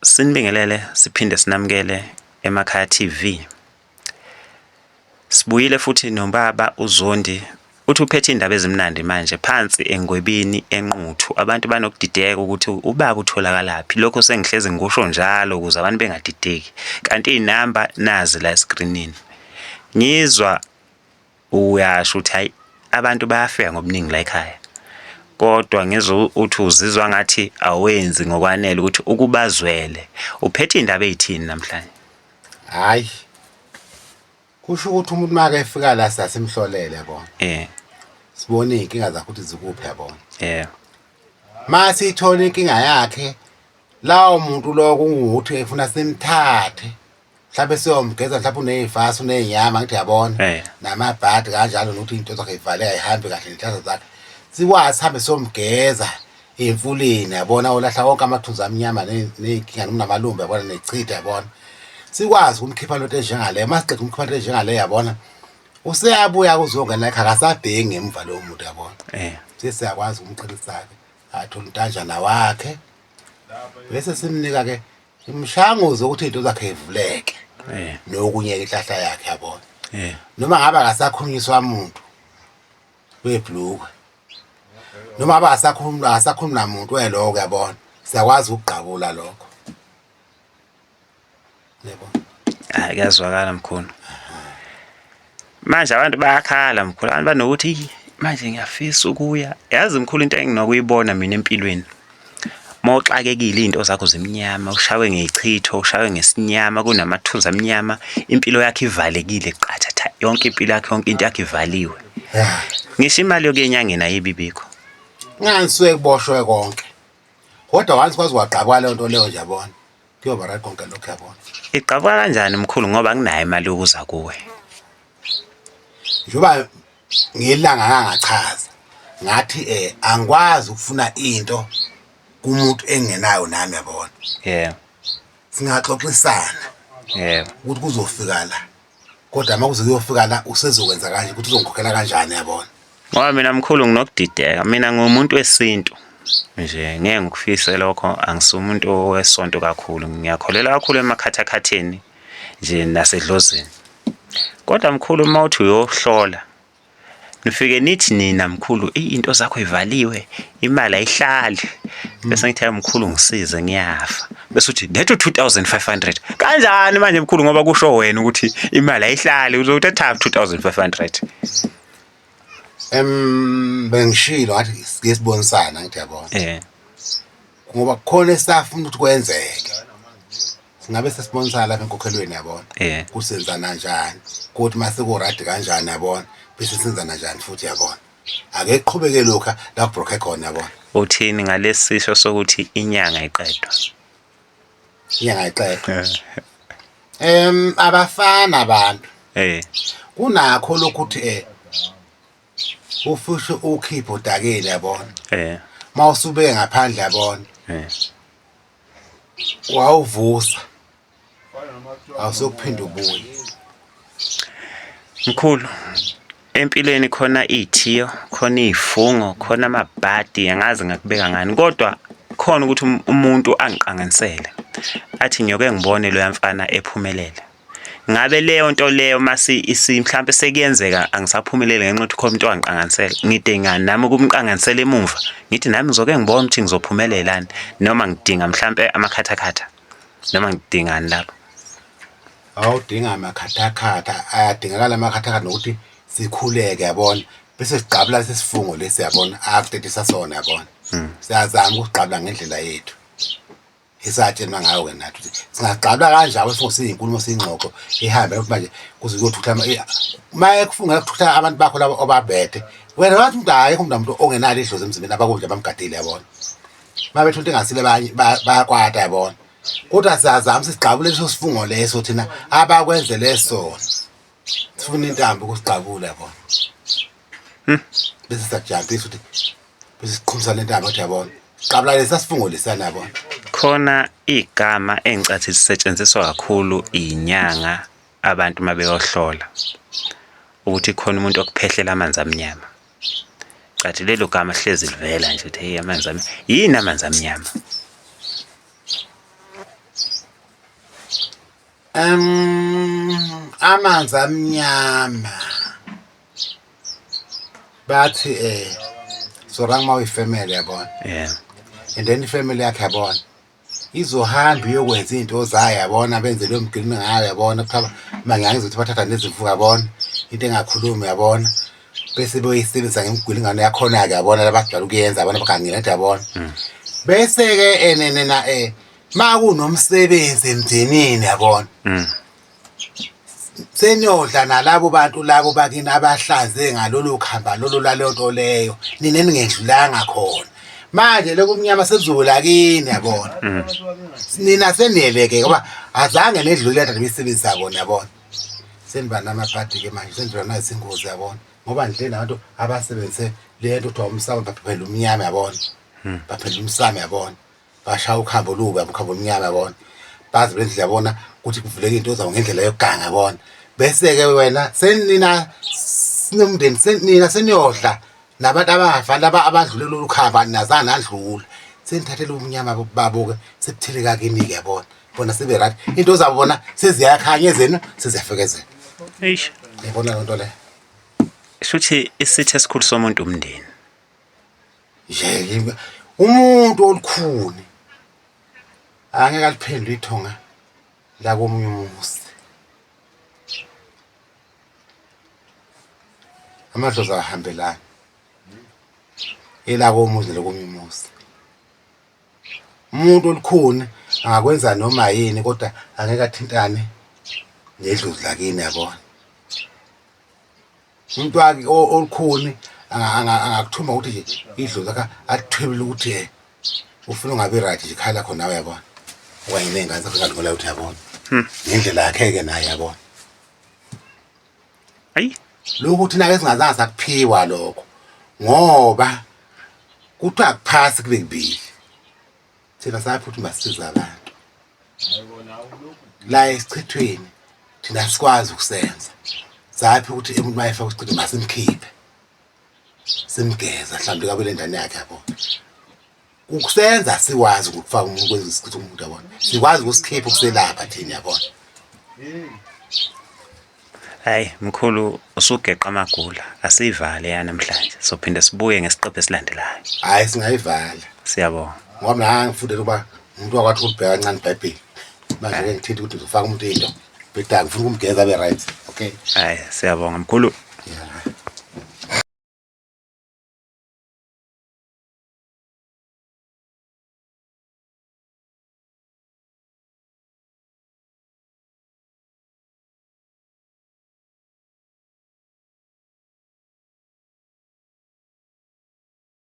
Sinibingelele siphinde sinamukele Emakhaya TV. Sibuyile futhi nobaba uZondi uthi uphethe indaba ezimnandi manje phansi engwebini enquthu abantu banokudideka ukuthi ubaba utholakalaphi lokho sengihlezi ngikusho njalo ukuze abantu bengadideki kanti izinamba nazi la escreenini ngizwa uyasho ukuthi hayi abantu bayafika ngobuningi la ekhaya kodwa ngizwa uthi uzizwa ngathi awenzi ngokwanele ukuthi ukubazwele uphethe indaba ezithini namhlanje Hayi. Kusho ukuthi umuntu make efika la sasimhlolele yabona. Eh. Sibone inkinga zakhe ukuthi zikuphi yabona. Yeah. Mase ithola inkinga yakhe lawo muntu lokho ungukuthi efuna simthathe. Mhlawumbe siyomgeza mhlawumbe uney'fasi uney'nyama ngithi yabona. Eh. Namabhadi kanjalo nokuthi into zakhe ivaleka ayihambi kahle nenhlanhla zakhe. Sikwazi sihambe siyomgeza emfuleni yabona olahla wonke amathunzi amnyama ney'nkinga noma namalumbe yabona nechitha yabona. Sikwazi ukumkhipha lento enjengaleyo uma siqeda ukumkhipha lento enjengaleyo yabona useyabuya kuzongena ekhaya akasabheki ngemva lowo muntu yabona. Eh. Sesiyakwazi ukumqinisa-ke athole untanjana wakhe bese simnika-ke imishanguzo ukuthi izinto zakhe ivuleke Eh. nokunye inhlahla yakhe yabona. Eh. Noma ngabe akasakhulunyiswa muntu webhlukwe noma ngabe akasakhulumi akasakhulumi namuntu weloko yabona siyakwazi ukugqabula lokho yebo. Hayi kuyazwakala mkhulu. Manje abantu bayakhala mkhulu, abantu banokuthi "Eyi, manje ngiyafisa ukuya. Yazi mkhulu into enginokuyibona mina empilweni. Mawuxakekile izinto zakho zimnyama, ushawe ngezichitho, ushawe ngesinyama, kunamathunzi amnyama, impilo yakho ivalekile qathatha. Yonke impilo yakho, yonke into yakho ivaliwe. Ya. Ngisho imali yokuya enyangeni ayibibikho. Ngani suke kuboshwe konke kodwa once kwaze kwagqabuka leyo nto leyo nje yabona kuyoba right konke lokho yabona. Igqabuka kanjani mkhulu ngoba anginayo imali yokuza kuwe. Njengoba ngelanga ngangachaza ngathi angikwazi ukufuna into kumuntu engenayo nami yabona. Yeah. Singaxoxisana Yeah. ukuthi kuzofika la kodwa uma kuze kuyofika la usezokwenza kanje ukuthi uzongikhokhela kanjani yabona. Ngoba mina mkhulu nginokudideka mina ngumuntu wesintu nje ngeke ngikufise lokho angisumuntu wesonto kakhulu ngiyakholelwa kakhulu emakhathakhatheni nje nasedlozini kodwa mkhulu uma uthi uyohlola nifike nithi nina mkhulu into zakho ivaliwe imali ayihlali bese ngithi hayi mkhulu ngisize ngiyafa bese uthi lethu 2500 kanjani manje mkhulu ngoba kusho wena ukuthi imali ayihlali uzothatha 2500. Bengishilo ngathi sike sibonisana ngithi yabona. Eh. Ngoba kukhona esafuna ukuthi kwenzeke. Singabe sesibonisana lapha enkokhelweni yabona. Eh. Kusenzana kanjani? Kuthi mase ku right kanjani yabona? Bese senzana kanjani futhi yabona. Ake qhubeke lokha la kubroke khona yabona. Uthini ngalesisho sokuthi inyanga iqedwa? Inyanga iqedwa. Abafana abantu. Eh. Kunakho lokhuthi ufushe ukhiphe odakeni yabona. Eh. Mawusubeke ngaphandle yabona. Eh. Wawuvusa. Awusukuphinda ubuye. Mkhulu empilweni khona ithiyo khona izifungo khona amabhadi angazi ngakubeka ngani kodwa khona ukuthi umuntu angiqanganisele athi ngiyoke ngibone loya mfana ephumelele ngabe leyo nto leyo mase isi mhlambe sekuyenzeka angisaphumeleli ngenxa yokuthi khona umuntu wangiqanganisela ngidinga nami ukumqanganisela emuva ngithi nami ngizoke ngibone ukuthi ngizophumelelani noma ngidinga mhlambe amakhathakhatha noma ngidingani lapho. Awudinga amakhathakhatha ayadingakala amakhathakhatha nokuthi sikhuleke yabona bese sigqabula lesi sifungo lesi yabona akutetisa sona yabona. Siyazama ukusigqabula ngendlela yethu esatshenwa ngayo ke nathi ukuthi singagqabula kanjalo isifungo siyinkulumo siyingxoxo ihambe ukuthi manje kuze kuyothutha uma ekufunga kuthutha abantu bakho labo obabethe wena wathi umuntu akekho umuntu namuntu ongenalo idlozi emzimbeni abakudla bamgadile yabona. Uma bethu into engasile bayakwata yabona. Kodwa siyazama sisigqabule leso sifungo leso thina abakwenzele sona. Sifuna intambo ukusigqabula yabona. Bese siyajampisa ukuthi bese siqhumisa le ntambo ukuthi yabona. Qabula lesa sifungo lesiyana yabona. Khona igama engicathi lisetshenziswa kakhulu inyanga abantu uma beyohlola ukuthi khona umuntu okuphehlela amanzi amnyama. Cathi lelo gama hlezi livela nje ukuthi hey amanzi amnyama. Yini amanzi amnyama? Amanzi amnyama bathi sorang uma uyifamily yabona. Yeah. And then ifamily yakhe yabona izohamba iyokwenza izinto zayo yabona, benze leyo mgilimi ngayo yabona, kuthiwa mangiyangizwa ukuthi bathatha nezimfuyo yabona, into engakhulumi yabona, bese boyisebenzisa ngemigwili ingane yakhona-ke yabona, labajwayele ukuyenza yabona, bagangile nje yabona. Bese-ke enenena ma kunomsebenzi emndenini yabona, seniyodla nalabo bantu labo bakini abahlanze ngalolu khamba lolu laleyo nto leyo, nina ningedlulanga khona. Manje lokhu kumnyama sekuzola kini yabona. Nina seniyeleke ngoba azange nedlule lento ebisebenzisa kona yabona. Seniba namabhadi-ke manje, senidlula nazingozi yabona, ngoba nje nabantu abasebenzise le nto kuthiwa umsamo baphela umnyama yabona, baphela umsamo yabona, bashaya ukhambo olubi ukhambo omnyama yabona, bazi bendlela yabona ukuthi kuvuleka into zabo ngendlela yokuganga yabona. Bese-ke wena senina sinomndeni senina seniyodla nabantu abangafani laba abadlule lolu khamba nazange nadlula, senithathele ubumnyama babo-ke sebutheleka kini-ke yabona, bona sebe right, into zabo bona seziyakhanya, ezenu seziyafekezela. Eish. Yabona loo nto leyo. Shuthi isitha esikhulu somuntu umndeni. Nje umuntu olukhuni angeke aliphendule ithonga lakomunye umuzi. Amadlozi awahambelani, elakomuzi nelokomunye umuzi. Umuntu olukhuni angakwenza noma yini kodwa angeke athintane nedlozi lakini yabona. Umuntu wakhe olukhuni angakuthuma ukuthi nje idlozi lakhe athwebule ukuthi ufuna ungabi right nje ekhaya lakho nawe yabona, okanye ney'ngane zakho ngalungola ukuthi yabona ngendlela yakhe-ke naye yabona. Ayi. Lokhu thina-ke singazange sakuphiwa lokho ngoba kuthiwa akuphasi kube kubili, thina saphi ukuthi masisize abantu la esichithweni, thina sikwazi ukusenza. Saphi ukuthi umuntu mayefaka isichitho masimkhiphe simgeza mhlawumbe kabele endani yakhe yabo. Ukusenza sikwazi ukufaka umuntu kwenza isichitho umuntu yabona, sikwazi ukusikhipha ukuselapha thina yabona. Hayi mkhulu, usugeqa amagula, asiyivale ya namhlanje, sophinde sibuye ngesiqephu esilandelayo. Hayi singayivala. Siyabonga. Ngoba mina ngifundela ukuba umuntu wakwathi ukubheka kancane iBhayibheli. Manje ke ngithinta ukuthi ngizofaka umuntu into. Bheda ngifuna ukumgeza abe right. Okay. Hayi siyabonga mkhulu. Yeah.